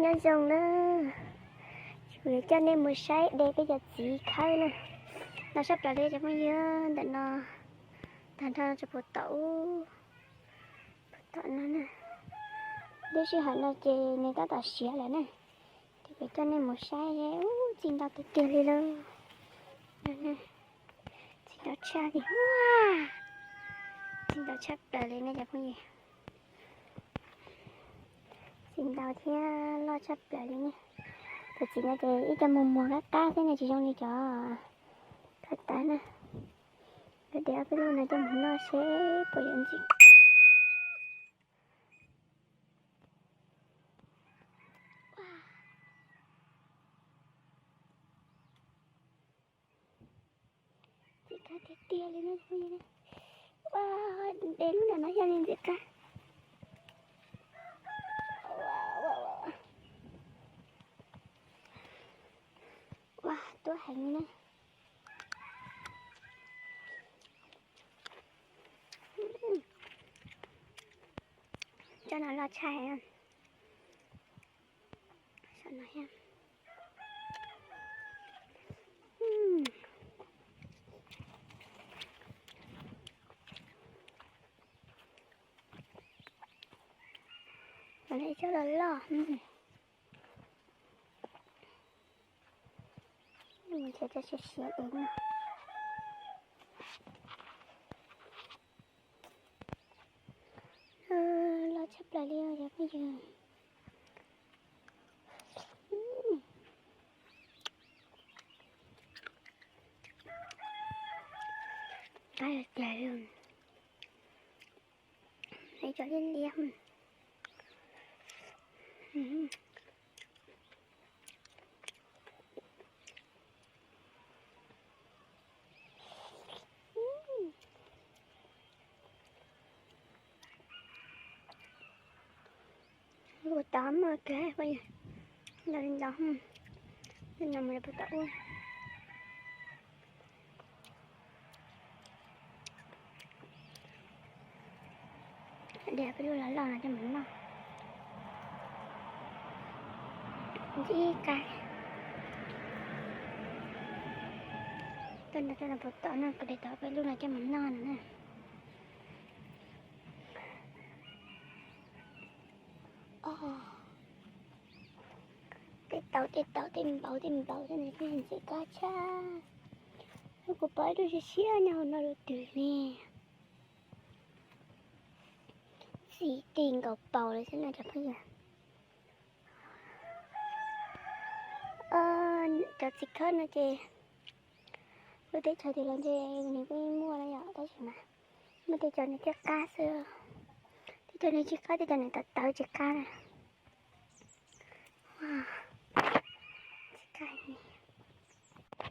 Nyob zoo na, kuv yuav coj nej mus saib de peb cov txiv khawb na. No sab plaws li cov phooj ywg, ntawm no tag nrho tsis puas tom ub, puas tom no na. Lub sij hawm no ces nws tab tom siav lawm na, ces kuv coj nej mus saib ub, txiv ntau tiag tiag li lauj. Txiv ntau tshaj li, txiv ntau tshaj plaws li ne cov phooj ywg. Txiv ntau thiab loj tshaj plaws li ne. Cov txiv no ces ib co muag muag qab qab xwb ne, tsis zoo li cov kawm tawv na. Yuav de ob peb lub no coj mus noj seb puas yuav ntxim. Ntxim qab tiag tiag li no. Ua, de lub ntawm no yog li ntxim qab. Ua, tuab heev li na. Cov no loj tshaj. Cov no loj loj. Mus nrhiav cov siav siav dev no. Loj tshaj plaws li os cov phooj ywg. Qab tiag tiag li. Cov liab liab. Ua tau maj kawg, ntau li ntau, no mus rau puag tom ub. De peb lub loj loj no coj mus noj. Ntxim qab. Tuaj no, tuaj no puag tom no, kuv de tau peb lub no coj mus noj no na. Tej tau tej tau tej npaum tej npaum tej ntawd ntxim qab tshaj. Kuv pom ib lub siab siab nyob hauv no lub twg ne. Txiv ti nkaus paus li xwb no cov phooj ywg. Cov txiv khawb no ces lub teb chaws twg los ntshe nws kuj yeej muaj na yom, tab sis mas muaj tej cov nws tsis qab xwb. Tej cov nws tsis qab, tej cov nws tawv tawv tsis qab na.